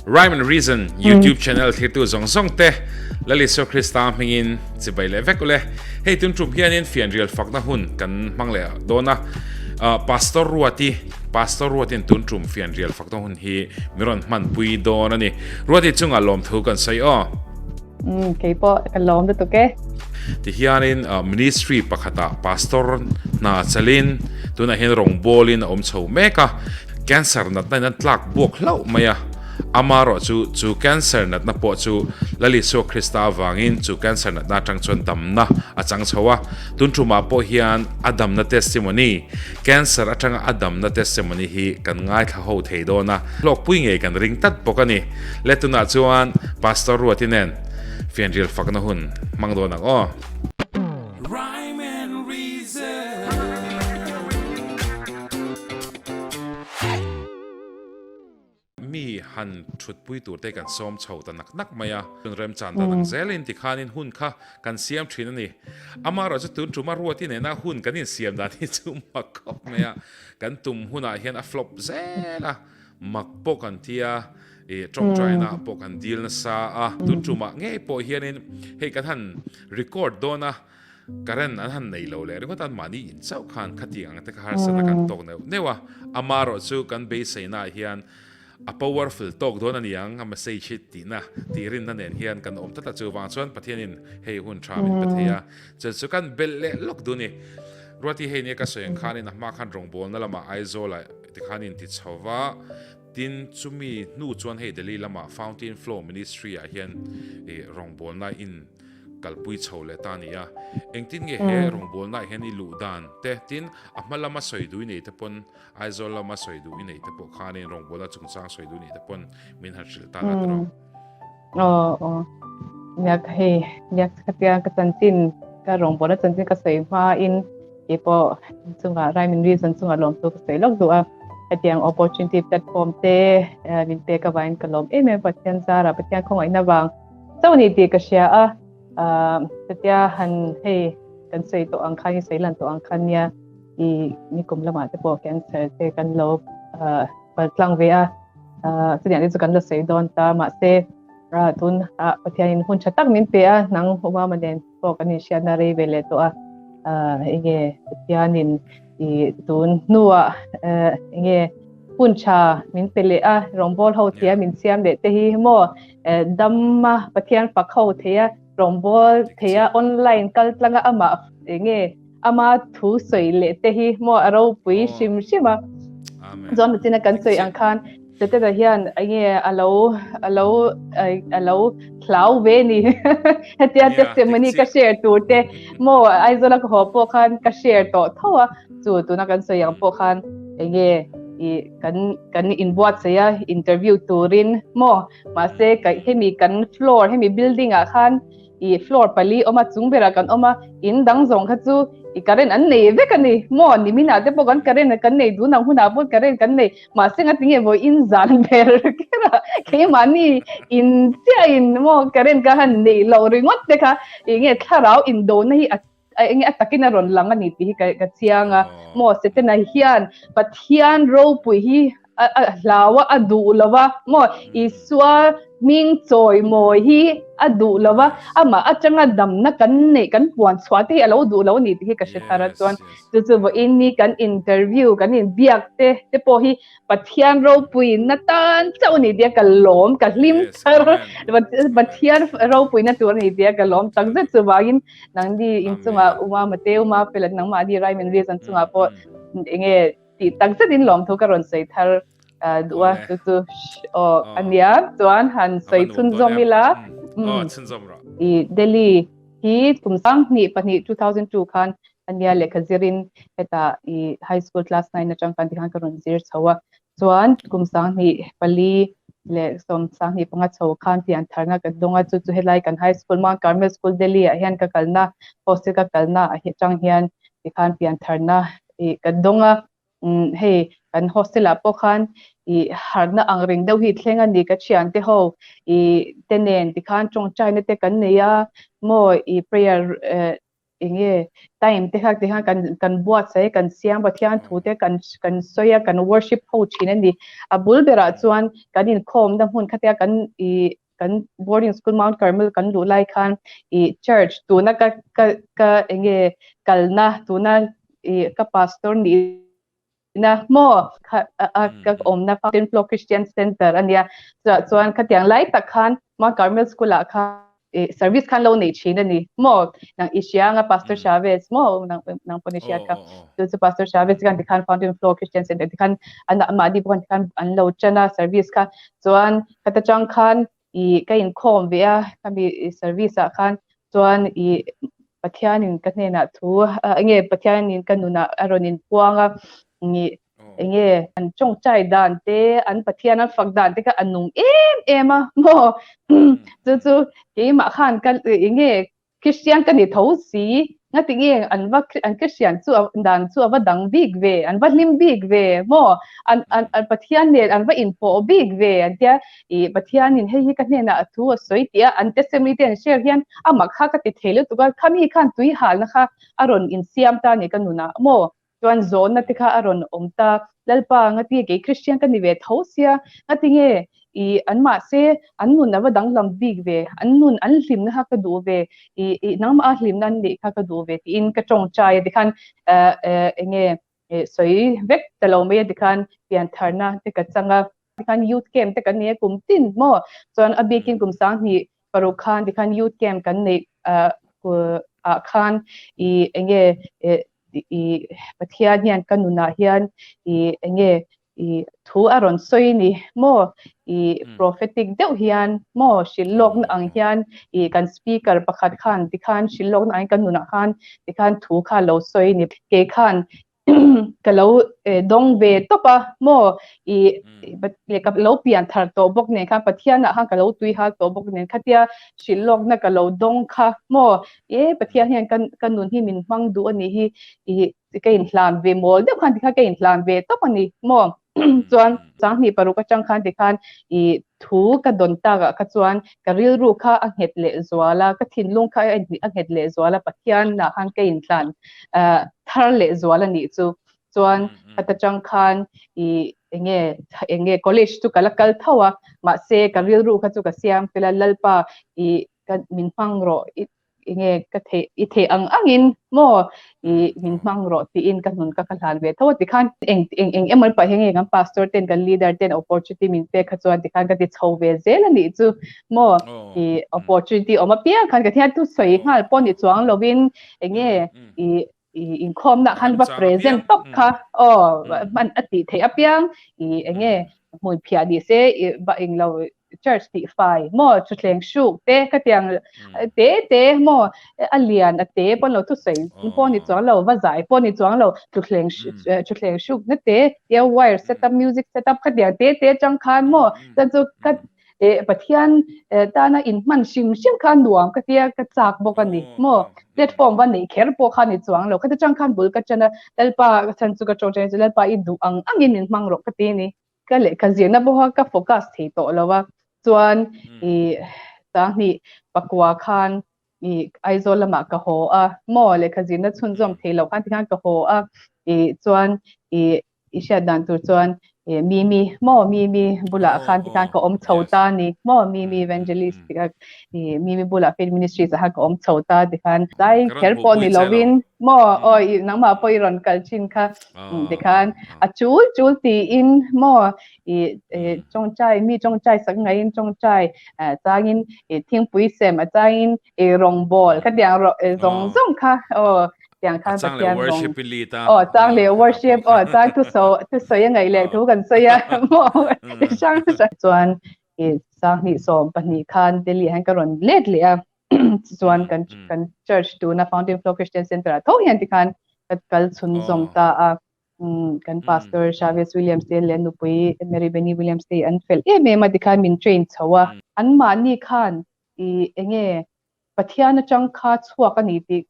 Rhyme and Reason YouTube channel thirtu zawng zawng te Lal Isua Krista hmingin chibai leh vek ule. Hei tun tum hianin fianrial fakna hun kan hmang leh dawn a. Pastor Ruati, Pastor Ruatin tun tum fianrial fakna hun hi mi rawn hmanpui dawn a ni. Ruati chungah lawmthu kan sawi aw. Umm kei pawh ka lawm lutuk e. Tihianin ministry pakhatah pastor hna chalin tunah hian rawngbawlin a awm chho mek a, cancer natna in an tlak buak hlauh mai a, amarawh chu chu cancer natna pawh chu Lal Isua Krista avangin chu cancer natna atang chuan damna a chang chho a, tun tumah pawh hian a damna testimony, cancer atanga a damna testimony hi kan ngaithla ho thei dawn a, hlawkpui ngei kan ring tlat bawk a ni. Le tunah chuan Pastor Ruati nen fianrial fakna hun hmang dawn ang aw. Mi han thutpui tur te kan sawm chho ta nak nak mai a, chun remchan dan ang zelin tikhanin hun kha kan siam thin a ni. Amaherawhchu tun tuma Ruati nena hun kan insiam dan hi chu mak khawp mai a, kan tum hunah hian a flop zel a, mak pawh kan ti a, ih tawngtaina pawh kan dil nasa a, tun tumah ngei pawh hianin hei kan han record dawn a, Current an han nei lo leh ringawt a, mahni in chauh khan khatiang ang te kha harsatna kan tawk neuh neuh a, amarawh chu kan beiseina ah hian a powerful tawk dawn a ni ang, a message hi tihna tih rinna nen hian kan awm tlat a, chuvang chuan Pathianin hei hun tha min pe thei a, chu chu kan belh leh lawk dun i. Ruati hei nia ka sawi ang khanin a hma khan rawngbawlna lamah Aizawlah tikhan in ti chho va, tin chumi hnu chuan hei Delhi lamah Fountain Flow Ministry ah hian rawngbawlna in kalpui chho leh ta a ni a. Engtin nge he rawngbawlnaah hian i luh dan te, tin a hma lama sawi duh i nei te pawn, Aizawl lama sawi duh i nei te pawh khanin rawngbawlna chungchang sawi duh i nei te pawn min han hrilh ta la tiraw? Aw aw. Nia hei nia khatia ka chanchin ka rawngbawlna chanchin ka sawi hmain keipawh chungah Rhyme and Reason chungah lawmthu ka sawi lawk duh a. Hetiang opportunity platform te min pek avangin ka lawm em em Pathian zarah Pathian khawngaihna vang Chauh ni tih ka hria a, chutia han hei kan sawi tawh ang khan i sawi lan tawh ang khan nia i nikum lamah te pawh cancer te kan lo pal tlang ve a, chutiang te chu kan la sawi dawn ta mahse tun ah Pathianin hun tha tak min pe a, nang Obama nen pawh kan inhriatna rei ve leh tawh a, enge Pathianin i tun hnuah enge hun tha min pe leh a, rawngbawl ho tia min siam leh te hi maw Damma Pathian fak ho thei a, rawngbâwl thei a, online kal tlanga amah enge ama thu sawi leh te hi maw a ropui hrim hrim a. Chuan nachina kan sawi ang khan Setana hian enge a lo a lo a lo hlau ve ni. Hetia testimony ka share tur te maw Aizawla ka haw pawh khan ka share tawh tho a, chu tuna kan sawi ang pawh khan enge i kan kan inbuatsaih a interview turin maw mahse ka hemi kan floor hemi building ah khan i floor pali awm a chung berah kan awm a in dang zawng kha chu i current an nei vek a ni maw nimin ah te pawh kan current kan nei dun ang hunah pawh current kan nei mahse ngatinge vawi in zan ber kher a keimahni in chiah in maw current ka han neih loh ringawt te kha enge thlarau indona hi a a enge a takin a rawn lang a ni tih hi ka ka chiang a maw Setana hian Pathian ropui hi a a hlau a a duh lo va maw Isua hming chawi mawi hi a duh lo va amah atanga damna kan neih kan puan chhuah te hi a lo duh lo a ni tih hi ka hre thar a chuan chu chu vawiin ni kan interview kan inbiak te te pawh hi Pathian ropui na tan chauh ni tia ka lawm ka hlim thar Pathian ropui na tur ni tia ka lawm tak zet chu wangin nangni in chunga uma mate uma fel nangmah ni rai min reason chunga pawh enge ti tak zet in lawm thu ka rawn sawi thar duh a chu chu aw ania chuan han sawi chhunzawm ila i Delhi hi kum 2002 2002 khan Ania lehkha zirin hetah i high school class 9 atang khan tikhan ka rawn zir chho a, chuan kum 2004 leh 2005 chho khan pian tharna ka dawng a, chu chu helai kan high school Mount Carmel School Delhi ah hian ka kalna hostel ka kalna atang hian tikhan pian tharna i ka dawng a, hei kan hostel ah pawh khan i harhna ang reng deuh hi thleng a ni ka thiante ho i te nen tikhan tawngtaina te kan nei a maw i prayer. enge time te kha tikhan kan kan buatsaih a kan siam Pathian thu te kan kan sawi a kan worship ho thin a ni. A bul berah chuan kan inkhawmna hmun khatia kan ih kan boarding school Mount Carmel kan luh lai khan ih church tuna ka ka ka enge kalna tuna ih ka pastor nih na maw kha a ka awmna Fountain Flow Christian Center a nia chutah chuan khatiang lai tak khan Mount Carmel School ah khan ih service khan lo nei thin a ni maw nang i hria anga Pastor Chavez maw nang nang pawh ni hriat kha chu chu Pastor Chavez khan tikhan Fountain Flow Christian Center tikhan an mahni pawh khan tikhan an lo tan a service kha chuan khata tang khan ih ka inkhawm ve a khami service ah khan chuan ih Pathianin ka hnenah thu enge Pathianin ka nunah a rawn inpuang a ih enge an tawngtai dan te an Pathian an fak dan te kha a nung em em a maw chu chu keimah khan ka enge Kristian ka ni tho si, ngati nge an va an Kristian chu dan chu a va dang bik ve, an va hlim bik ve maw, an an an Pathian nen an va inpawh bik ve an tia, ih Pathianin hei hi ka hnenah a thu a sawi tih a an testimony te an share hian a mak kha ka ti thei lutuk a, khami khan tui halna kha a rawn insiam ta a ni ka nunah maw. Chuan zawhna te kha a rawn awm ta, Lalpa ngati kei Kristian ka ni ve tho sia, ngati nge i an mahse an nun a va danglam bik ve, an nun an hlimna kha ka duh ve, i i nangmah a hlimna an neih kha ka duh ve tiin ka tawngtai a tikhan eh eh enge sawi vek ta lo mai a tikhan piantharna te ka chang a. Tikhan youth camp te kan nei a kum tin maw chuan a bikin kum 2000 khan tikhan youth camp kan neih ah khan i enge i Pathian hian ka nunah hian i enge i thu a rawn sawi ni maw i prophetic deuh hian maw hrilh lawkna ang hian i kan speaker pakhat khan tikhan hrilh lawkna angin ka nunah khan tikhan thu kha lo sawi ni kei khan ka lo dawng ve tawp a maw i ka lo pian thar tawh bawk nen khan Pathian ah khan ka lo tui hal tawh bawk nen khatia hrilh lawkna ka lo dawng kha maw e Pathian hian ka ka nun hi min hmang duh a nih hi i ka inhlan ve mawl deuh khan tikhan ka inhlan ve tawp a ni maw chuan 2006 atang khan tikhan i thu ka dawn takah kha chuan ka rilru kha a nghet leh zual a, ka thinlung kha a nghet leh zual a, Pathian ah khan ka inhlan thar leh zual a nih chu. Chuan khata tang khan i enge enge college chu ka la kal tho a, mahse ka rilru kha chu ka siam fel a, Lalpa i ka min hmang rawh i enge ka theih i theih ang angin maw i min hmang rawh tiin ka hnun ka ka hlan ve tho a tikhan eng eng eng emaw pah hi nge kan pastor ten kan leader ten opportunity min pek kha chuan tikhan ka ti chho ve zel a nih chu maw i opportunity awm apiang khan ka thian thu sawi nghal pawh ni chuang lovin enge i i inkhawmna khan va present tawp kha aw hman a tih theih apiang i enge hmui phiah ni se i va englo church tih fai maw thutthleng hruk te khatiang te te maw a lian a te pawn lo thusawi pawh ni chuang lo va zai pawh ni chuang lo thutthleng thutthleng hruk na te tia wire set up music set up khatiang te te atang khan maw chuan chu ka eh Pathian tana inhman hrim hrim kha nuam ka tia ka chak bawk a ni maw platform va neih kher pawh kha ni chuang lo khati tang khan bul ka ṭan a Lalpa ka chhan chu ka ṭawngṭai chu Lalpa i duh ang angin min hmang rawh ka ti a ni. Ka lehkha zirna pawha ka focus thei tawh lo a, chuan i 2009 khan i Aizawl lamah ka haw a, maw lehkha zirna chhunzawm thei loh khan tikhan ka haw a, i chuan i i hriat dan tur chuan i Mimi maw Mimi bulah khan tikhan ka awm chho ta a ni maw Mimi Evangelist tikha i Mimi bulah Faith Ministries ah khan ka awm chho ta tikhan tlai kher pawh ni lovin maw aw i nangmah pawh i rawn kal thin kha tikhan a chul chul tiin maw i tawngtai mi tawngtai sak ngaiin tawngtai changin i thingpui sem a changin i rawngbawl khatiang zawng zawng kha aw tiang khan Pathian rawng aw chang leh worship aw chang thu so thu sawi a ngaih leh thu kan sawi a maw hrang hrang chuan i 2012 khan Delhi ah hian ka rawn let leh a chuan kan kan church tuna Fountain Flow Christian Center ah tho hian tikhan ka kal chhunzawm ta a kan pastor Chavez Williams te leh nupui Mary Benny Williams te an fel em em a tikhan min train chho a an mahni khan i enge Pathian atang kha chhuak a ni tih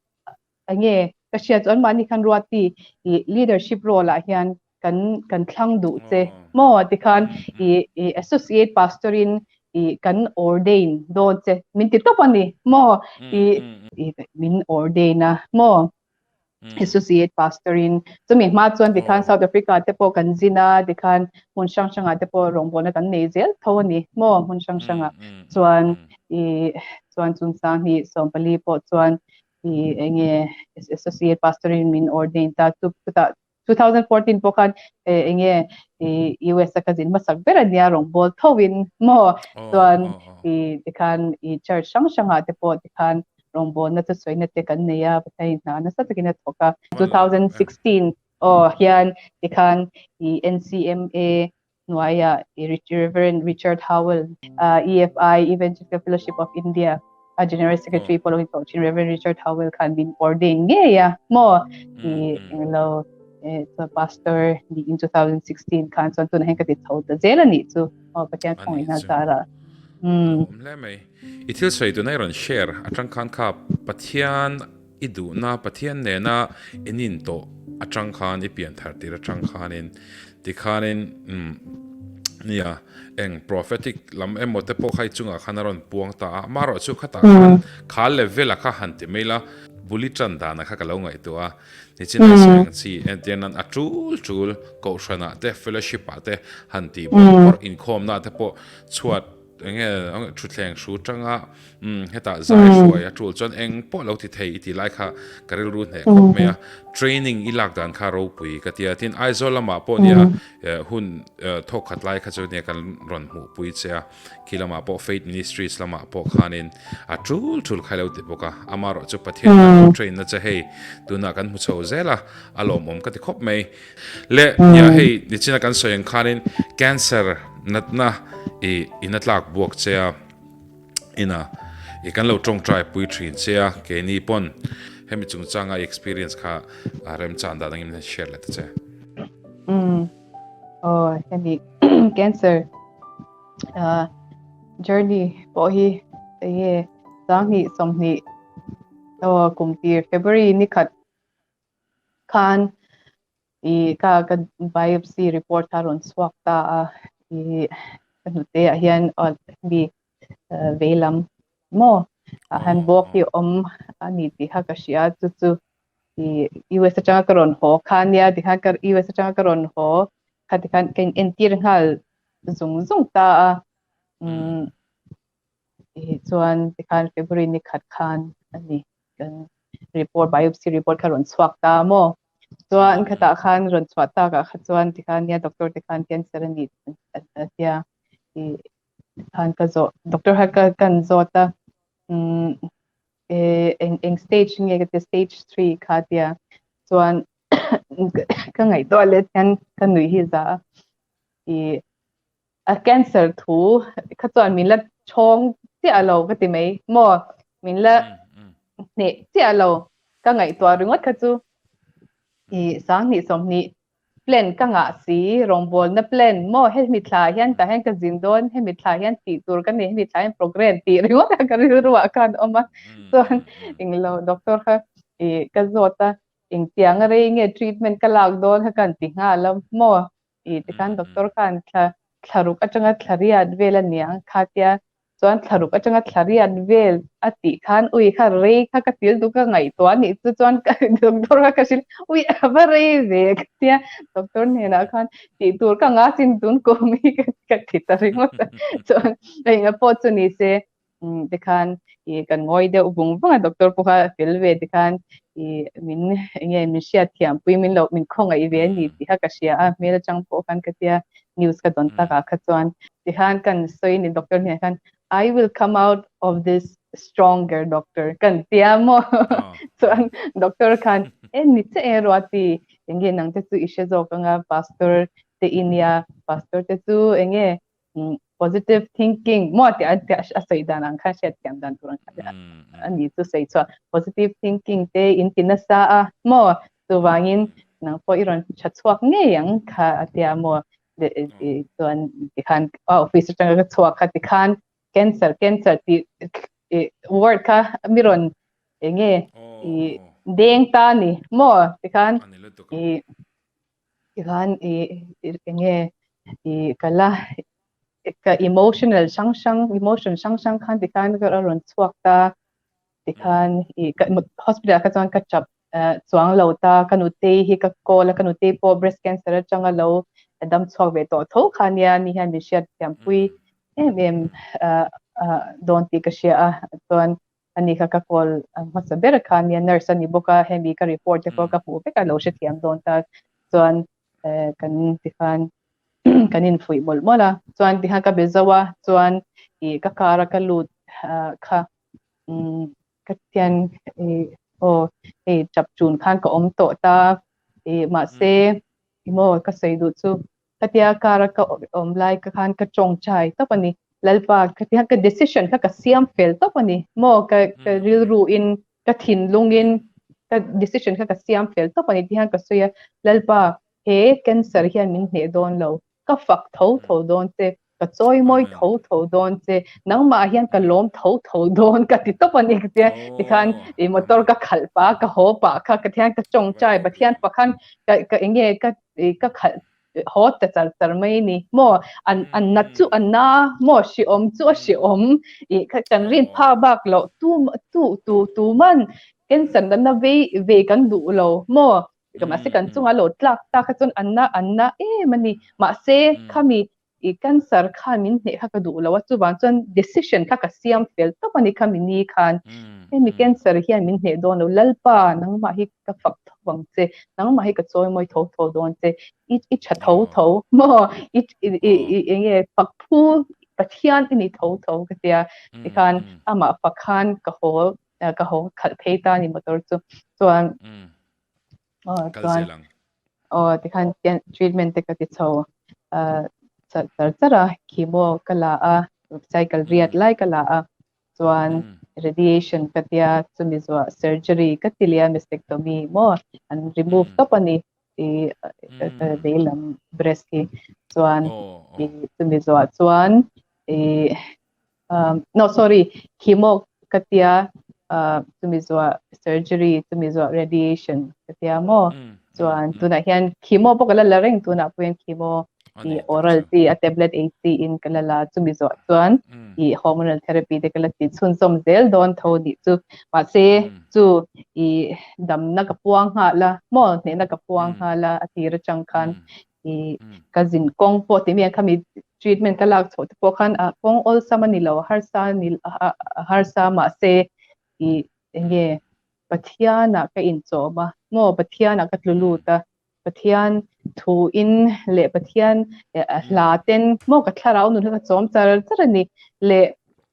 enge ka hriat chu an mahni khan Ruati i leadership role ah hian kan kan thlang duh che maw tikhan i i associate pastor in. I kan ordain dawn che min ti tawp a ni maw i min ordain a maw associate pastor in chumi hma chuan tikhan South Africa te pawh kan zin a tikhan hmun hrang hrangah te pawh rawngbawlna kan nei zel tho a ni maw hmun hrang hrangah chuan i chuan chungchang hi 14 pawh chuan i enge associate pastor in min ordain ta chu chutah 2014 pawh khan enge i US a ka zin hmasak ber ania rawngbâwl tho in maw chuan i tikhan i church hrang hrangah te pawh tikhan rawngbâwlna chu sawina te kan nei a Pathian hna nasa takin a thawk a 2016 aw hian tikhan i NCMA hnuaiah Reverend Richard Howell, EFI, Evangelical Fellowship of India, a General Secretary pawh lo in tawh thin Reverend Richard Howell khan min ordain ngei a maw i englo pastor ni in 2016 khan chuan tunah hian ka ti chho ta zel a nih chu aw Pathian khawngaihna zarah. Awm hle mai. I thil sawi tuna i rawn share atang khan kha Pathian I duhna Pathian nena i nin tawh atang khan i pian thar tir atang khanin tikhanin umm nia eng prophetic lam emaw te pawh kha i chungah khan a rawn puang ta a, amaherawh chu khatah khan kha level a kha han ti mai la, bul i tan dana kha ka lo ngaihtuah a, nichin a sawi ang chi entir nan a tul tul kohhranah te fellowship ah te han tih bawrh bawrh inkhawmna te pawh chhuat Enge thutthleng hru tanga umm hetah zai hruai a tul chuan eng pawh lo ti thei i tih lai kha ka rilru hneh khawp mai a, training i lak dan kha ropui ka ti a, tin Aizawl lamah pawh nia hun thawk khat lai kha chu nia kan rawn hmuh pui che a, khi lamah pawh Faith Ministries lamah pawh khanin a tul tul kha i lo ti bawk a, amaherawh chu Pathian a lo train na che hei tunah kan hmu chho zel a, a lawmawm ka ti khawp mai. Le nia hei nichina kan sawi ang khanin cancer natna i in a tlak buak che a ina i kan lo tawngtai pui thin che a keini pawn hemi chungchanga i experience kha remchan dan angin share leh ta che. Umm aw hemi cancer journey pawh hi enge 2020 aw kum tir February ni khat Khan i ka ka biopsy report kha rawn chhuak ta a, i ka hnute ah hian mi veilam maw ah hian bawk hi awm a ni tih kha ka hria chu chu i US atanga ka rawn haw kha nia tikhan ka US atanga ka rawn haw kha tikhan ka in entir nghal zung zung ta a umm Chuan tikhan February ni khat khan a ni kan report biopsy report kha rawn chhuak ta maw? Chuan khatah khan rawn chhuah takah kha chuan tikhan nia doctor te khan cancer a ni a tia i khan ka zawh doctor kha ka kan zawt a umm eng eng stage nge ka tia stage 3 kha tia chuan ka ngaihtuah let hian ka nuih hi za a i A cancer thu kha chuan min la chhawng chiah lo ka ti mai maw min la hneh chiah lo ka ngaihtuah ringawt kha chu i 2020 plan ka ngah si rawngbawlna plan maw hemi thla hian tah hian ka zin dawn hemi thla hian tih tur ka nei hemi thla hian program tih ringawt a ka rilru ah khan awm a chuan englo doctor kha i ka zawt a engtiang a rei nge treatment ka lak dawn kha ka han ti nghal a maw I tikhan doctor khan thla thlaruk atanga thla riat vel a niang kha tia chuan thlaruk atanga thla riat vel a tih khan ui kha rei kha ka til duh ka ngaihtuah a nih chu chuan ka doctor kha ka hrilh ui a va rei ve ka tia doctor hnenah khan tih tur ka nga chin tun kum hi ka ti ta ringawt a chuan engah pawh chu ni se Umm tikhan i kan ngawi deuh vung vung a doctor pawh kha a fel ve tikhan i min enge min hriat thiam pui min lo min khawngaih ve a ni tih kha ka hria a hmel atang pawh khan ka tia news ka dawn takah kha chuan tikhan kan sawi ni doctor hnenah khan I will come out of this stronger doctor kan tia maw chuan doctor khan e ni che e Ruati enge nang te chu i hre zawk anga pastor te i nia pastor te chu enge positive thinking maw tih a a sawi dan ang khan hriat thiam dan tur ang khan a ni chu sawi chhuah positive thinking te in ti nasa a maw chuvangin nang pawh i rawn tha chhuak ngei ang kha a tia maw chuan tikhan a office atanga ka chhuak kha tikhan cancer cancer tih word kha mi rawn enge i deng ta ni maw tikhan i Tikhan i enge i ka la ka emotional hrang hrang emotion hrang hrang khan tikhan ka rawn chhuak ta tikhan i ka hospital ah kha chuan ka tap chuang lo ta ka nutei hi ka call a ka nutei pawh breast cancer atanga lo dam chhuak ve tawh tho kha nia ni hian min hriat thiam pui em em dawn tih ka hria a chuan ani kha ka call hmasa ber kha nia nurse ani bawk a hemi ka report te pawh ka hmuh vek a lo hrethiam dawn ta chuan kan tikhan kan infuih mawlh mawlh a chuan tikhan ka be zo a chuan ih ka car a ka lut kha umm ka thian ih aw hei chap chun khan ka awm tawh ta ih mahse emaw ka sawi duh chu khatia car a ka awm lai ka khan ka tawngtai tawp a ni Lalpa khatia ka decision kha ka siam fel tawp a ni maw ka ka rilru in ka thinlung in ka decision kha ka siam fel tawp a ni tih hian ka sawi a Lalpa he cancer hian min hneh dawn lo ka fak tho tho dawn che, ka chawi mawi tho tho dawn che, nangmah hian ka lawm tho tho dawn ka ti tawp a ni ka tia tikhan i motor ka khalh pah ka haw pah kha ka thian ka tawngtai Pathian pakhan ka ka enge ka ka khalh haw ta char char mai ni maw an an nat chu an na maw hriawm chu a hriawm i kha kan rin phak bak loh tu tu tu tu man cancer natna vei ve kan duh lo maw Mahse kan chunga lo tlak tak kha chuan an na an na em a ni. Mahse khami i cancer khan min hneh kha ka duh lo a, chuvang chuan decision kha ka siam fel tawp a ni khami ni khan. Hemi cancer hian min hneh dawn lo, Lalpa nangmah hi ka fak tho ang che, nangmah hi ka chawimawi tho tho dawn che, i i tha tho tho maw i i i eng nge fak phu Pathian i ni tho tho ka tia. Tikhan amah fak khan ka haw ka haw khalh phei ta ni motor chu chuan aw chuan aw tikhan treatment te ka ti chho char char char a chemo ka la a cycle riat lai ka la a chuan radiation ka tia chumi zuah surgery ka ti leh a mastectomy maw an remove tawp a ni i veilam breast hi chuan i chumi zuah chuan i no sorry chemo ka tia chumi zuah surgery chumi zuah radiation ka tia maw chuan tunah hian chemo pawh ka la la reng tunah pawh hian chemo i oral chi a tablet ei chi in ka la la chumi zuah chuan i hormonal therapy te ka la ti chhunzawm zel dawn tho nih chu mahse chu i damna ka puang nghal a maw hnehna ka puang nghal a a tir atang khan i ka zin kawng pawh tih mai ang khami treatment ka lak chhoh te pawh khan a kawng awlsam a ni lo harsa ni harsa mahse i enge Pathianah ka inchawm a maw Pathianah ka tlu lut a Pathian thu in leh Pathian hla ten maw ka thlarau nun hi ka chawm char char a ni leh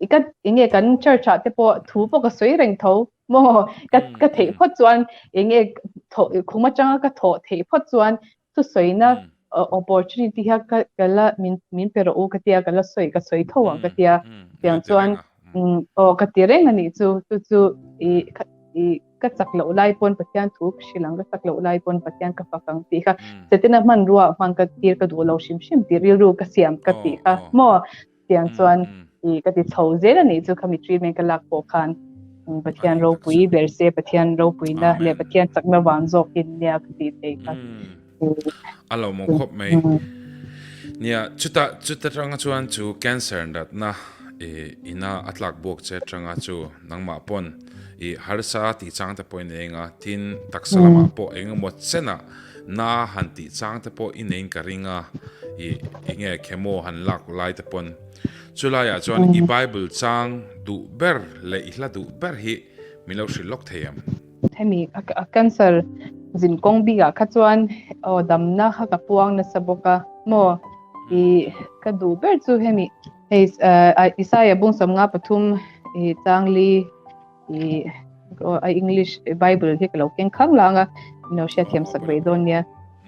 i ka enge kan church ah te pawh thu pawh ka sawi reng tho maw ka ka theih phawt chuan enge thawh khum atanga ka thawh theih phawt chuan thusawi na opportunity hi ka ka la min min pe rawh u ka tia ka la sawi ka sawi tho ang ka tia tiang chuan aw ka ti reng a nih chu chu chu i i ka chak loh lai pawn Pathian thu ka hrilh ang ka chak loh lai pawn Pathian ka fak ang tih kha Setana hmanrua hmang ka tir ka duh lo hrim hrim tih rilru ka siam ka tih kha maw tiang chuan i ka ti chho zel a nih chu khami treatment ka lak pawh khan Pathian ropui ber se Pathian ropuina leh Pathian chakna vang zawkin nia ka tih theih kha. A lo maw khawp mai. Nia chuta chuta tanga chuan chu cancer natna i ina a tlak buak che tanga chu nangmah pawn i harsa tih chang te pawh i nei anga tin taksa lamah pawh eng emaw chenah Na han tih chang te pawh i neiin ka ring a, i enge chemo han lak lai te pawn. Chulaiah chuan i Bible chang duh ber leh i hla duh ber hi min lo hrilh lawk thei em? Hemi a cancer zin kawng bikah kha chuan aw damna kha ka puang nasa bawk a maw i ka duh ber chu hemi hei Isaiah bung 53 i changli i a English Bible hi ka lo keng khang lang a min lo hriatthiam sak ve dawn nia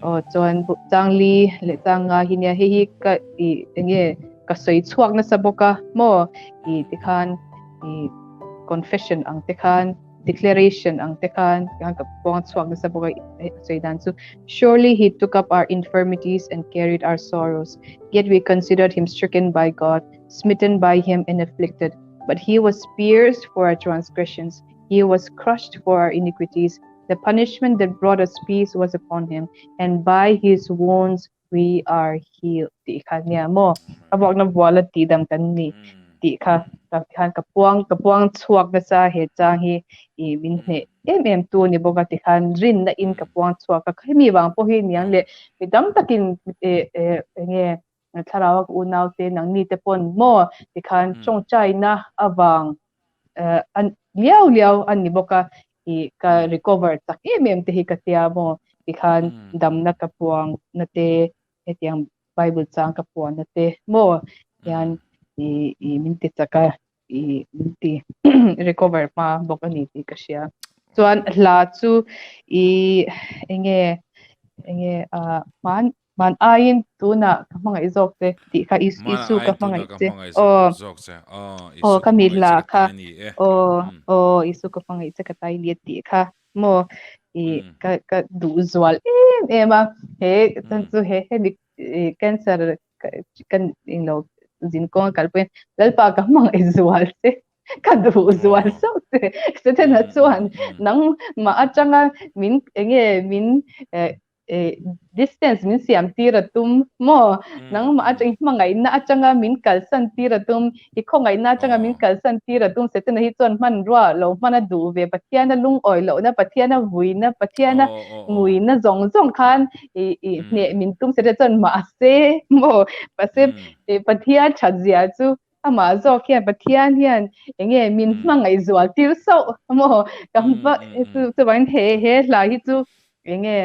aw chuan chang li leh chang nga hi nia hei hi ka i enge ka sawi chhuak nasa bawk a maw i tikhan i confession ang te khan declaration ang te khan khan ka puang chhuak nasa bawk a sawi dan chu surely he took up our infirmities and carried our sorrows yet we considered him stricken by God smitten by him and afflicted But he was pierced for our transgressions, he was crushed for our iniquities. The punishment that brought us peace was upon him, and by his wounds We are healed tih kha nia maw? A vuakna vuala tihdam kan ni tih kha khan ka puang ka puang chhuak nasa he chang hi i min hneh em em tu ni bawk a tikhan rinna in ka puang chhuak a hemi vang pawh hi niang leh mi tam takin e e enge thlarau a ka unau te nangni te pawn maw tikhan tawngtaina avang liau liau a ni bawk a i ka recover chak em em te hi ka tia maw tikhan damna ka puang na te hetiang bible chang ka puan na te maw hian i i min ti chak a i min ti recover hma bawk a ni tih ka hria chuan hla chu i enge enge a hman Man aiin tunah ka hmangaih zawk che tih kha Isu ka hmangaih che. Aw. Aw ka mi hla kha. Aw aw Isu ka hmangaih che ka tai ni tih kha maw i ka ka duh zual em em a. He chan chu he hemi cancer kan englo zin kawng a kalpui Lalpa ka hmangaih zual che. Ka duh zual sauh che. Setana chuan nangmah atanga min enge min distance min siam tir a tum maw nangmah atang i hmangaihna atanga min kalsan tir a tum i khawngaihna atanga min kalsan tir a tum Setana hi chuan hmanrua lo hman a duh ve Pathiana lungawi lohna Pathiana vuina Pathiana nguina zawng zawng khan i i hneh min tum Setana chuan mahse maw mahse Pathian that zia chu Amah zawk hian Pathian hian enge min hmangaih zual tir sauh maw ka va chu chuvangin he he hla hi chu enge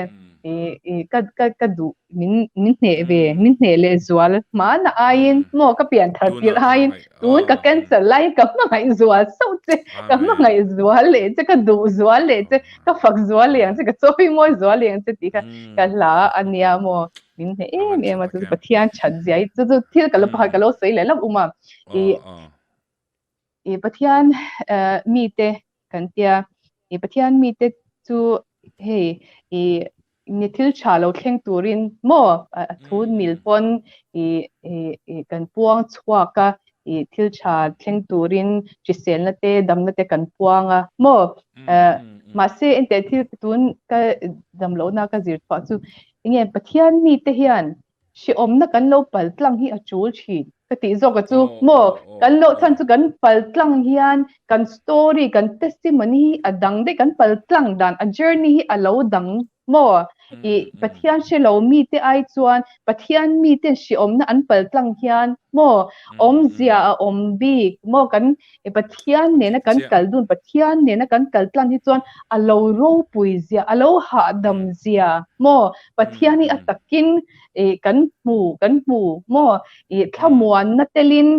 i i ka ka ka duh min min hneh ve min hneh leh zual hmana aiin maw ka pian thar tirh aiin tun ka cancer laiin ka hmangaih zual sauh che ka hmangaih zual leh che ka duh zual leh che ka fak zual leh ang che ka chawimawi zual leh ang che tih kha ka hla a nia maw. Min hneh em em a chu chu Pathian that zia hi chu chu thil ka lo pakhat ka lo sawi leh lawk um a i i Pathian mite kan tia i Pathian mite chu hei i ni thil tha lo thleng turin maw a thu mil pawn i i kan puang chhuak a i thil tha thleng turin hriselna te damna te kan puang a maw mahse enteh thil tun ka damlohna ka zir chhuah chu Enge Pathian mite hian hrehawmna kan lo pal tlang hi a tul thin ka tih zawk a chu maw kan loh chhan chu kan pal tlang hian kan story kan testimony hi a dang daih kan pal tlang dan a journey hi a lo dang maw i Pathian hre lo mite ai chuan Pathian miten hrehawmna an pal tlang hian maw awmzia a awm bik maw kan E Pathian nena kan kal dun, Pathian nena kan kal tlang hi chuan a lo ropui zia, a lo hahdam zia maw? Pathian hi a takin e kan hmu, kan hmu maw? I thlamuanna telin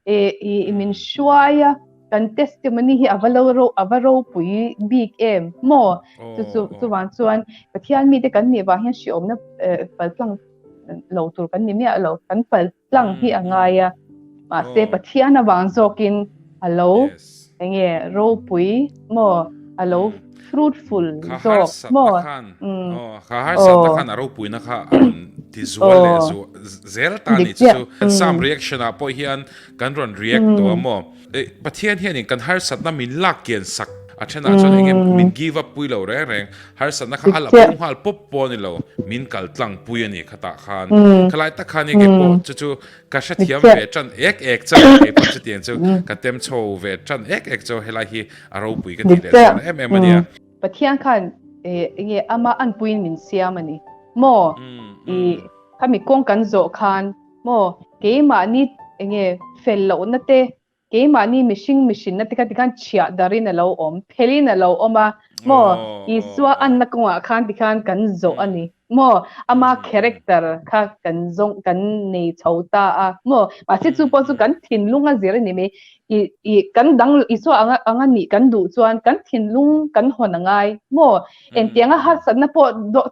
e i min hruai a, kan testimony hi a va lo ro, a va ropui bik em maw? Chu chu chuvang chuan Pathian mite kan nih vang hian hriawmna pal tlang lo tur kan ni miah lo, kan pal tlang hi a ngai a mahse Pathian avang zawkin a lo enge ropui maw a lo fruitful zawk maw kha harsatna khan a ropuina kha a rawn ti zual leh zel ta ni chu chu Sam reaction ah pawh hian kan rawn react tawh a maw Pathian hianin kan harsatna min lak kian sak a thenah chuan enge min give up pui lo reng reng Harsatna kha a la bo nghal pawp pawh a ni lo, min kal tlang pui a ni khatah khan. Khalai tak khan i kei pawh chu chu ka hrethiam ve tan ek ek chauh a, kei pawh chutiang chu ka tem chho ve tan ek ek chauh helai hi a ropui ka tih leh chuan em em a nia. Pathian khan enge ama anpuiin min siam a ni maw? I khami kawng kan zawh khan maw keimahni enge fel lohna te Keimahni mihring mihrinna te kha tikhan chhiah darin a lo awm, phelin a lo awm a, maw? Isua anna kawngah khan tikhan kan zawh a ni, maw? Ama character kha kan zawng kan nei chho ta a, maw? Mahse chu pawh chu kan thinlung a zir a ni mai. I i kan dang Isua anga anga nih kan duh chuan kan thinlung kan hawn a ngai, maw? Engtianga harsatna pawh dawh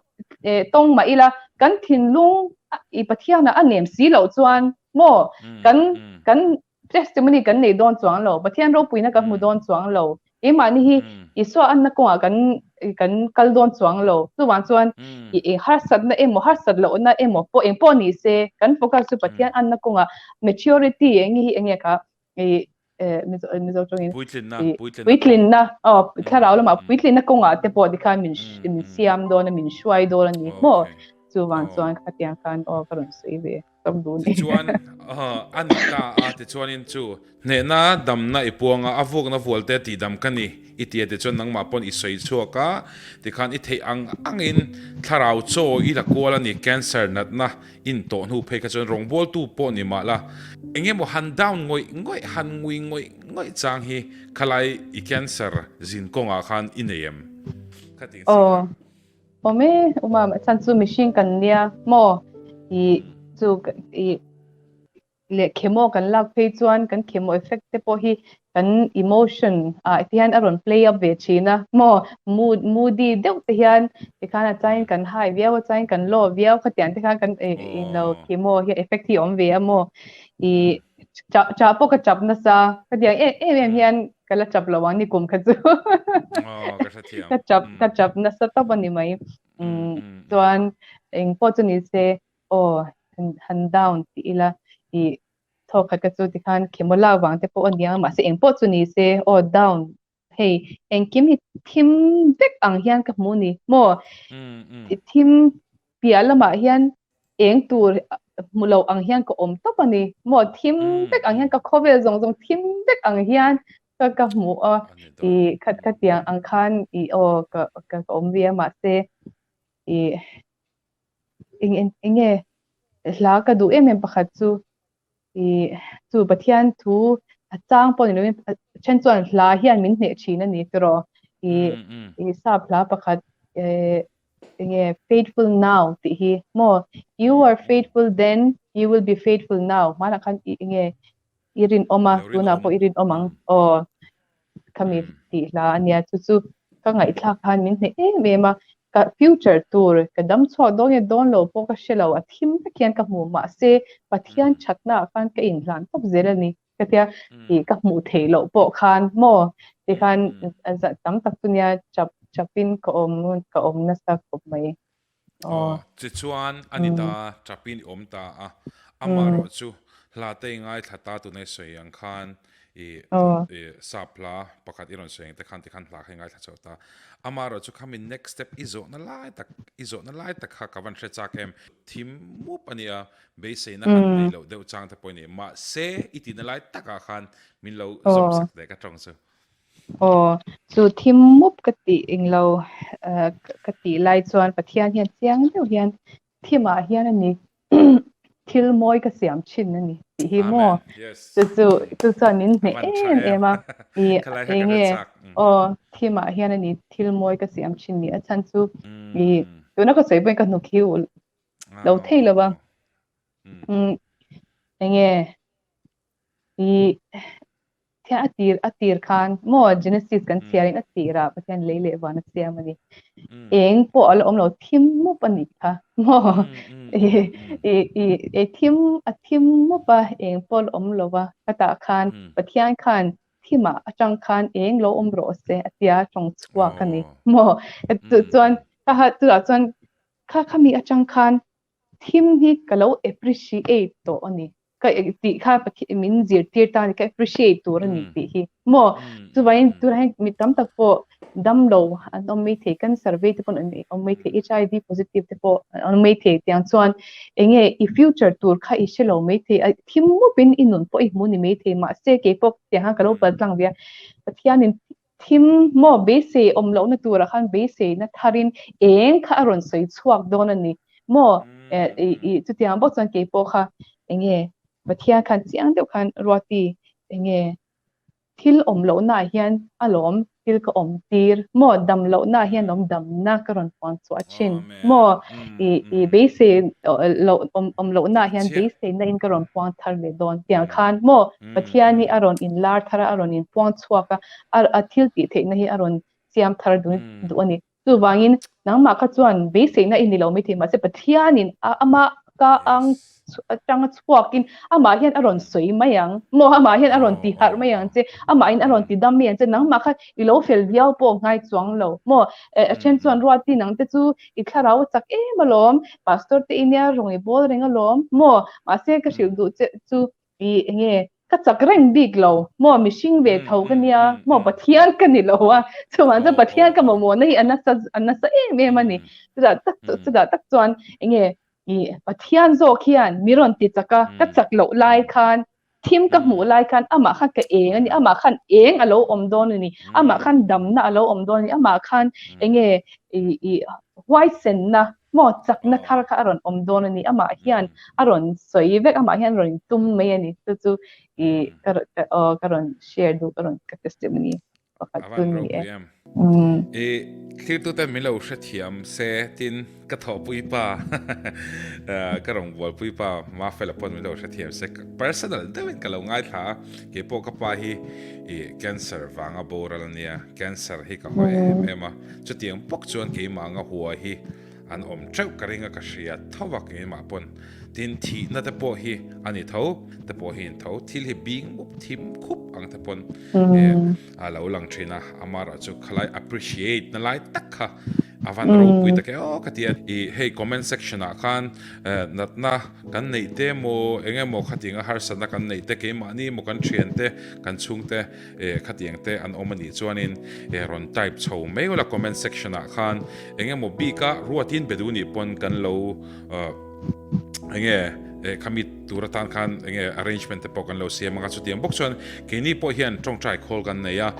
tawng mah ila kan thinlung i Pathianah a nem si loh chuan, maw? Kan kan Testimony kan nei dawn chuang lo, Pathian ropuina kan hmu dawn chuang lo, keimahni hi Isua anna kawngah kan kan kal dawn chuang lo. Chuvang chuan i eng harsatna emaw harsat lohna emaw pawh eng pawh ni se kan focus chu Pathian anna kawngah maturity eng nge hi eng nge kha i Mizo Mizo tawngin Puitlinna, puitlinna. Puitlinna, aw thlarau lamah puitlinna kawngah te pawh tikhan min min siam dawn a, min hruai dawn a ni maw? Chuvang chuan khatiang khan aw ka rawn sawi ve tawp duh ni. Tichuan a ni ta a, tichuanin chu hnehna damna i puang a, a vukna vualte tihdam ka ni i ti a, tichuan nangmah pawn i sawi chhuak a, tikhan i theih ang angin thlarau chaw i la kual a ni, cancer natna in tawh hnu phei kha chuan rawngbawltu pawh ni mah la, eng emaw han down ngawih ngawih, han ngui ngawih ngawih chang hi khalai i cancer zin kawngah khan i nei em? Kha ti Aw, awm e, uma chhan chu mihring kan nia maw i chu i leh chemo kan lak phei chuan kan chemo effect te pawh hi kan emotion ah te hian a rawn play up ve thin a maw mood moody deuh te hian tikhan a changin kan high viau a changin kan low viau khatiang te khan kan ilo chemo hi effect hi a awm ve a maw i chah chah pawh ka chap nasa khatiang em em em hian ka la chap lo ang ni kum kha chu ka hrethiam ka chap ka chap nasa tawp a ni mai chuan eng pawh chu ni se aw han down tih ila i thawk khat ka chu tikhan chemo lak vang te pawh a nia mahse eng pawh chu ni se aw down hei engkim hi thim vek ang hian ka hmu ni maw thim piah lamah hian eng tur hmu lo ang hian ka awm tawp a ni maw thim vek ang hian ka khawvel zawng zawng thim vek ang hian ka ka hmu a i khat kha tiang ang khan i aw ka ka awm ve a mahse i eng enge hla ka duh em em pakhat chu i chu Pathian thu a chang pawh ni lovin a then chuan hla hian min hneh thin a ni tiraw i i sap hla pakhat eh enge faithful now tih hi maw you are faithful then you will be faithful now hmanah khan i enge i rinawm a tunah pawh i rinawm ang aw khami tih hla a nia chu chu ka ngaihthlak khan min hneh em em a ka future tur ka dam chhuak dawn nge dawn lo pawh ka hre lo a thim vek hian ka hmu mahse Pathian thatna ah khan ka inhlan tawp zel a ni ka tia tih ka hmuh theih loh pawh khan maw tikhan tam tak chu nia chap chapin ka awm ka awm nasa khawp mai. Aw, tichuan a ni ta, ṭapin i awm ta a, amaherawhchu hla te i ngaithla ta tuna i sawi ang khan i i sap hla pakhat i rawn sawi ang te khan tikhan hla kha i ngaithla chauh ta. Amaherawhchu khami next step i zawhna lai tak i zawhna lai tak kha ka van hre chak em? Thim mup a nia, beiseina han neih loh deuh chang te pawh i nei. Mahse, i tihna lai takah khan min lo zawm sak teh ka ṭawng chu. Aw, chu thim mup ka tih englo ka tih lai chuan Pathian hian chiang deuh hian thimah hian a ni thil mawi ka siam thin a ni tih hi maw chu chu chu chuan min hneh em em a i enge aw thimah hian a ni thil mawi ka siam thin ni a chhan chu i tuna ka sawi pawhin ka hnuk hi ulh lo thei lo va enge i Pathian a tir a tir khan maw Genesis kan chhiarin a tirah Pathian lei leh van a siam a ni. Eng pawh a la awm lo thim mup a nih kha maw i i i thim a thim mup a eng pawh a la awm lo va khatah khan Pathian khan thimah atang khan eng lo awm rawh se a tia tawng chhuak a ni maw chu chuan kha kha chutah chuan kha khami atang khan thim hi ka lo appreciate tawh a ni. Ka tih kha Pathian min zirtir ta a ni, ka appreciate tur a ni tih hi. Maw? Chuvangin tunah hian mi tam tak pawh damlo an awm mai thei, cancer vei te pawh an awm mai thei, HIV positive te pawh an awm mai thei tiang chuan eng nge i future tur kha i hre lo mai thei a, thim mupin i nun pawh i hmu ni mai thei mahse keipawh tiang khan ka lo pal tlang ve a, Pathianin Thim maw beisei awm lohna turah khan beiseina tharin eng kha a rawn sawi chhuak dawn a ni maw? I chutiang bawk chuan keipawh kha enge Pathian khan chiang deuh khan Ruati enge thil awm lohnaah hian a lawm thil ka awm tir maw dam lohnaah hian lawm damna ka rawn puan chhuah thin maw? I i beisei loh awm lohnaah hian beiseina in ka rawn puang thar leh dawn tiang khan maw? Pathian hi a rawn inlar thar a, a rawn inpuang chhuak a, a thil tih theihna hi a rawn siam thar duh a ni. Chuvangin nangmah kha chuan beiseina i ni lo maithei, mahse Pathianin amah ka ang atanga chhuakin amah hian a rawn sawi mai ang, maw amah hian a rawn ti harh mai ang che, amahin a rawn ti dam mai ang che, nangmah kha i lo fel viau pawh ngai chuang lo, maw a then chuan Ruati nang te chu i thlarau a chak em alawm, Pastor te i nia rawng i bawl reng alawm, maw mahse ka hrilh duh che chu i enge. Ka chak reng bik lo maw mihring ve tho ka nia maw Pathian ka ni lo a chuvang chuan Pathian ka mamawhna hi a nasa a nasa em em a ni chutah tak chutah tak chuan enge i Pathian zawk hian mi rawn ti chak a ka chak loh lai khan thim ka hmuh lai khan amah khan ka eng a ni amah khan eng a lo awm dawn a ni amah khan damna a lo awm dawn a ni amah khan enge i i huaisenna Maw chakna thar kha a rawn awm dawn a ni, amah hian a rawn sawi vek, amah hian a rawn tum mai a ni. Chu chu i ka aw ka rawn share duh ka rawn ka testimony pakhat chu ni e. I thlirtute min lo hrethiam se tin ka thawhpui pa ka rawn bualpui pa Mafela pawn min lo hrethiam se personal deuhin ka lo ngaithla a, keipawh ka pa hi i cancer vanga boral a nia, cancer hi ka haw em em a. Chutiang bawk chuan keimah anga hua hi an awm teuh ka ring a, ka hria tho a keimah pawn. Tin, thihna te pawh hi a ni tho, te pawh hi in tho. Thil hi bing mup thim khup ang te pawn a lo lang thin a, amaherawh chu khalai appreciate na lai tak kha a van ropui tak e aw ka ti a. I hei comment section ah khan natna kan neih te emaw eng emaw khatianga harsatna kan neih te keimahni emaw kan thiante kan chhungte Eh khatiang te an awm anih chuanin eh rawn type chho mai ula comment section ah khan eng emaw bik a ruatin be duh nih pawn kan lo enge eh khami tur atan khan enge arrangement te pawh kan lo siam anga chutiang bawk chuan keini pawh hian tawngtai khawl kan nei a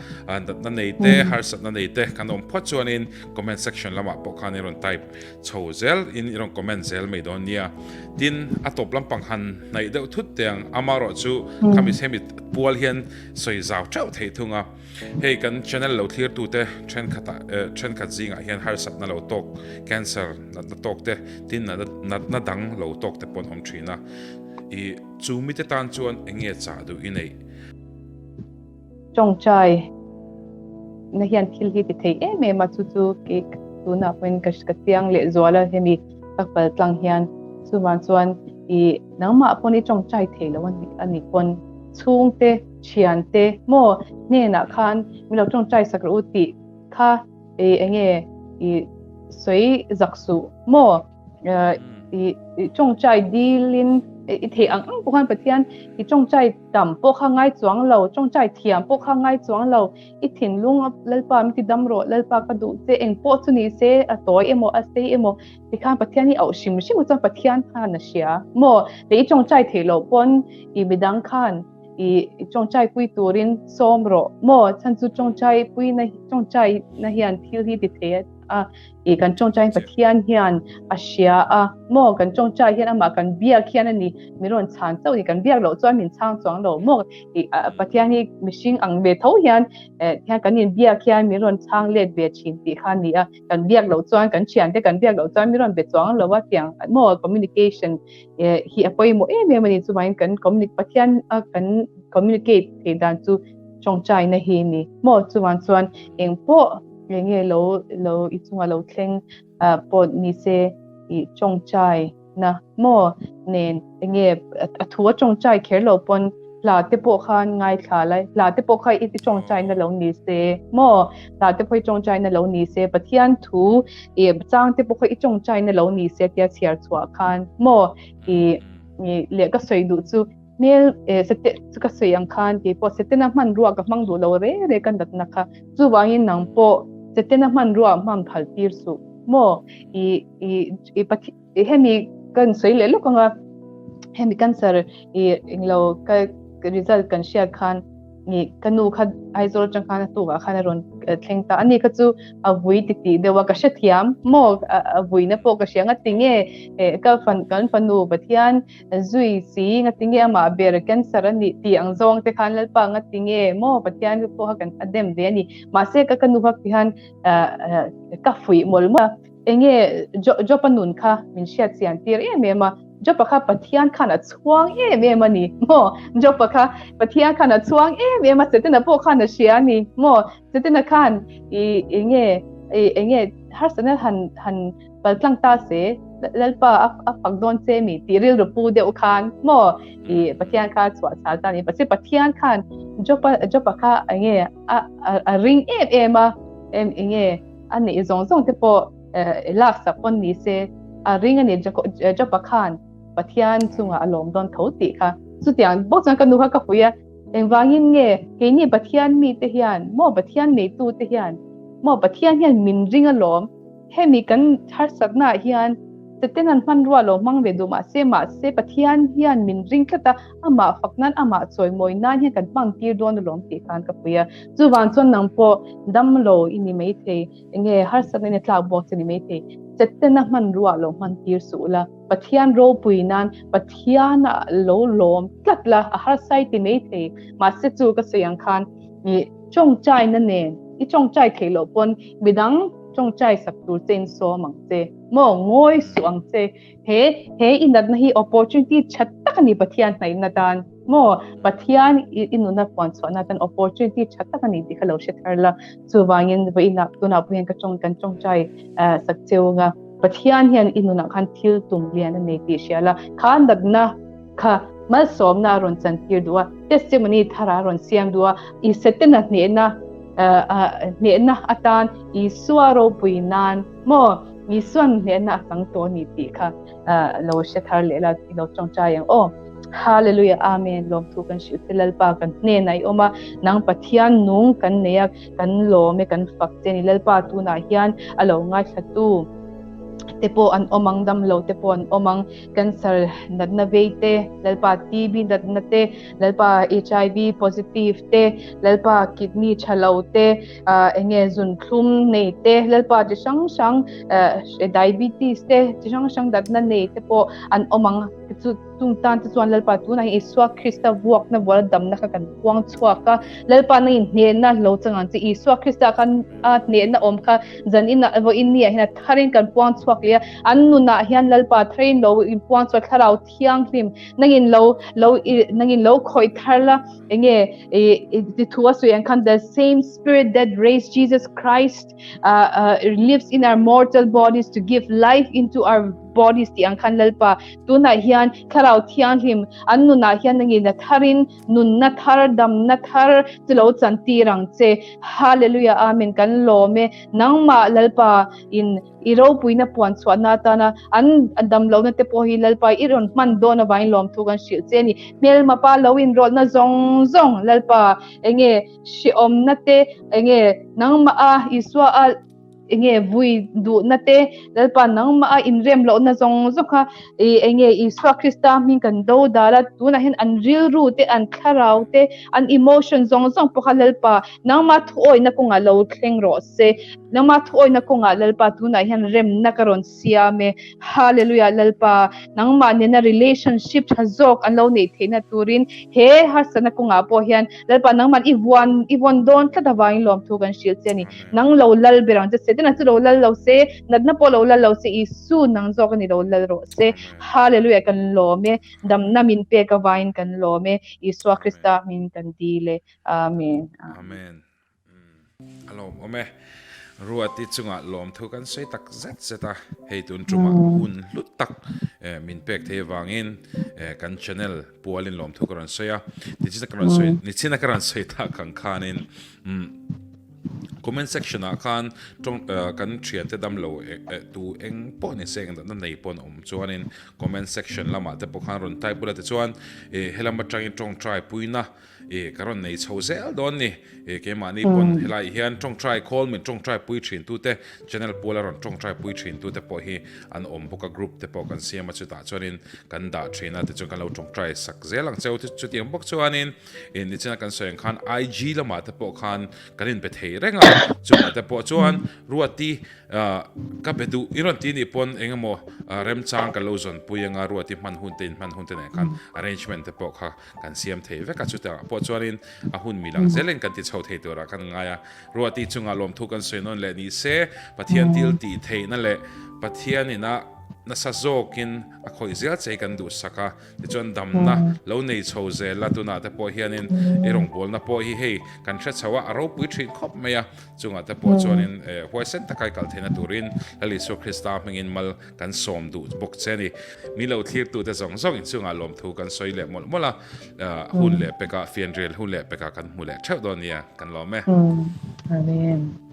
natna nei te harsatna nei te kan awm phawt chuanin comment section lamah pawh khan i rawn type chho zel in i rawn comment zel mai dawn nia. Tin, a tawp lampang han hnaih deuh thut teh ang, amaherawh chu khami hemi pual hian sawi zau teuh thei thung a. Hei kan channel lo thlirtute thenkhatah thenkhat zingah hian harsatna lo tawk, cancer natna tawk te, tin natna dang lo tawk te pawh an awm thin a. I chu mite tan chuan eng nge chah duh i neih? Tawngtai na hian thil hi ti thei em em a, chu chu kei tunah pawhin ka ka chiang leh zual a hemi ka kal tlang hian chuvang chuan i nangmah pawn i tawngtai thei lo a ni pawn chhungte thiante maw hnenah khan min lo tawngtai sak rawh u tih kha i enge i sawi zak suh maw. I tawngtai dilin i theih ang ang pawh khan Pathian i tawngtai tam pawh kha ngai chuang lo, tawngtai thiam pawh kha ngai chuang lo, i thinlung Lalpa min ti dam rawh, Lalpa ka duh che eng pawh chu ni se a tawi emaw a sei emaw tikhan Pathian hi auh hrim hrim chuan Pathian khan a hria maw? Leh i tawngtai theih loh pawn i midang khan i tawngtai pui turin sawm rawh maw? Chhan chu tawngtai puina tawngtai na hian thil hi ti thei a. I kan tawngtai Pathian hian a hria a maw kan tawngtai hian amah kan biak hian a ni min rawn chhan chauh ni kan biak loh chuan min chhang chuang lo maw i Pathian hi mihring ang ve tho hian hian kan in biak hian min rawn chhang let ve thin tih kha a ni a kan biak loh chuan kan thian te kan biak loh chuan min rawn be chuang lo a tiang maw communication hi a pawimawh em em a ni chuvangin kan Pathian a kan communicate theih dan chu tawngtai na hi a ni maw chuvang chuan engpawh Nge nge lo lo i chunga lo thleng pawh ni se i tawngtai na maw nen enge a thu a tawngtai kher lo pawn hla te pawh khan ngaithla lai hla te pawh kha i tawngtai na lo ni se maw hla te pawh i tawngtai na lo ni se Pathian thu i chang te pawh kha i tawngtai na lo ni se tia chhiar chhuah khan maw i leh ka sawi duh chu Hmel eh sete chu ka sawi ang khan kei pawh setena hmanrua ka hmang duh lo re re ka natna kha chuvangin nang pawh setena hmanrua hmang phal tir suh maw i i i pathi i hemi kan sawi leh lawk anga hemi cancer i englo ka result kan hriat khan i ka nu kha Aizawl atang khan a tukah khan a rawn thleng ta ani kha chu a vui ti tih deuh a ka hrethiam maw a vuina pawh ka hria nga tinge ka fan kan fanu Pathian Zui si, ngatinge amah ber cancer a nih tih ang zawng te khan Lalpa ngatinge maw Pathian chu pawh kha kan a dem ve a ni. Mahse ka ka nu kha hian ka fuih mawlh mawlh a, enge Job-a nun kha min hriat chian tir em em a, Job-a kha Pathian khan a chhuang em em a ni maw, Job-a kha Pathian khan a chhuang em em a, Setana pawh khan a hria a ni maw, Setana khan i enge enge harsatna han han Paltlang ta se, Lalpa a fak dawn che mi tih rilru pu deuh khan maw i Pathian kha chhuah chhal ta ni. Mahse Pathian khan Jopa Jopa kha enge a a ring em em a, em enge a neih zawng zawng te pawh lak sak pawn ni se a ring a ni Jopa khan Pathian chungah a lawm dawn tho tih kha. Chutiang bawk chuan ka nu kha ka fuih a. Engvangin nge keini Pathian mite hian maw Pathian neitute hian maw Pathian hian min ring alawm hemi kan harsatna ah hian Setanan hmanrua lo hmang ve duh mahse mahse Pathian hian min ring tlat a, amah fak nan amah chawimawi nan hian kan hmang tir dawn alawm tih khan ka pui a. Chuvang chuan nang pawh damlo i ni maithei, enge harsatna in a tlak bawk che ni maithei, Setana hmanrua lo hman tir suh la. Pathian ropui nan Pathian ah lo lawm tlat la, a harsa i ti mai thei. Mahse chu ka sawi ang khan i tawngtai na nen i tawngtai theih loh pawn midang tawngtai sak tur che in sawm ang che maw, ngawi suh ang che. He he i natna hi opportunity tha tak a ni Pathian hnaihna tan maw, Pathian i nuna puan chhuahna tan opportunity tha tak a ni tih kha lo hre thar la. Chuvangin vawiinah tunah pawh hian ka tawng kan tawngtai sak cheu anga. Pathian hian i nunah khan thil tum lian a nei tih hria la, kha natna kha malsawmna a rawn chantir duh a, testimony thar a rawn siam duh a, i Setana hnehna hnehna atan Isua ropui nan maw Isuan hnehna a chang tawh a ni tih kha lo hre thar leh la i lo tawngtai ang aw. Hallelujah Amen lawmthu kan hrilh che Lalpa kan hnenah i awm a, nang Pathian nung kan nei a, Kan lawm e kan fak che ni Lalpa tunah hian a lo ngaithlatu te pawh an awm ang dam lo te pawh an awm ang cancer natna vei te Lalpa TB natna te Lalpa HIV positive te Lalpa kidney tha lo te enge zunthlum nei te Lalpa chi hrang hrang diabetes te chi hrang hrang natna nei te pawh an awm ang chu Chung tan te chuan Lalpa tunah hian Isua Krista vuakna vuala damna kha kan puang chhuak a. Lalpa nangin hnehna lo chang ang che. Isua Krista khan a hnehna awm kha zan inah vawiin ni ah hian a tharin kan puang chhuak leh a. An nunah hian Lalpa tharin lo inpuang chhuak Thlarau Thianghlim nangin lo lo nangin lo khawih thar la enge i ti thu a sawi ang khan the same spirit that raised Jesus Christ uh, uh, lives in our mortal bodies to give life into our bodies tih ang khan Lalpa tunah hian Thlarau Thianghlim an nunah hian nangin a tharin nunna thar damna thar chu lo chantir ang che. Hallelujah Amen kan lawm e nangmah Lalpa in i ropuina puan chhuahna atana an damlohna te pawh hi Lalpa i rawn hman dawn avangin lawmthu kan hrilh che a ni. Hmelma pa lo inrawlhna zawng zawng Lalpa enge hrehawmna te enge nangmah a Isua a enge vui duhna te Lalpa nangmah a inrem lohna zawng zawng kha i enge Isua Krista hming kan do dal a tunah hian an rilru te an thlarau te an emotion zawng zawng pawh kha Lalpa nangmah thuawihna kawngah lo thleng rawh se nangmah thuawihna kawngah Lalpa tunah hian remna ka rawn siam e Hallelujah Lalpa nangmah nena relationship tha zawk an lo neih theihna turin he harsatna kawngah pawh hian Lalpa nangman i vuan i vawn dawn tlat avangin lawmthu kan hrilh che a ni. Nang lo lal ber ang che Setana chu lo lal lo se, natna pawh lo lal lo se, Isu nang zawk a ni lo lal rawh se. Hallelujah kan lawm e, damna min pek avangin kan lawm e, Isua Krista hmingin kan dil e. Amen. Amen. A lawmawm e. Ruati chungah lawmthu kan sawi tak zet zet a, hei tun tumah hun hlut tak min pek thei avangin kan channel pualin lawmthu ka rawn sawi a. Nichina ka rawn sawi, nichina ka rawn sawi tak ang khanin comment section ah khan tawng kan thiante damlo tu eng pawh ni se eng natna nei pawh an awm chuanin comment section lamah te pawh khan rawn type ula tichuan helam atangin tawngtai puina I ka rawn nei chho zel dawn ni. I keimahni pawn helai hian tawngtai call min tawngtai pui thin tute channel puala rawn tawngtai pui thin tute pawh hi an awm bawk a group te pawh kan siam a chutah chuanin kan dah thin a tichuan kan lo tawngtai sak zel ang cheu chutiang bawk chuanin i nichina kan sawi ang khan IG lamah te pawh khan kan inbe thei reng a chungah te pawh chuan Ruati ka be duh i rawn ti nih pawn eng emaw remchang kan lo zawnpui anga Ruati hman hun te in hman hun te nen khan arrangement te pawh kha Kan siam thei vek a, chutah pawh chuanin a hun mi lang zelin kan ti chho thei turah kan ngai a. Ruati chungah lawmthu kan sawi nawn leh ni se, Pathian thil tih theihna leh Pathian ina nasa zawkin a khawih zel che hi kan duhsak a. Tichuan damna lo nei chho zel a, tunah te pawh hianin i rawngbawlna pawh hi hei kan hre chho a, a ropui thin khawp mai a. Chungah te pawh chuanin huaisen taka i kal theihna turin Lal Isua Krista hmingin mal Kan sawm duh bawk che a ni. Mi lo thlirtute zawng zawng inchungah lawmthu kan sawi leh mawlh mawlh a, hun leh pekah, fianrial hun leh pekah kan hmu leh theuh dawn nia, kan lawm e. Amen.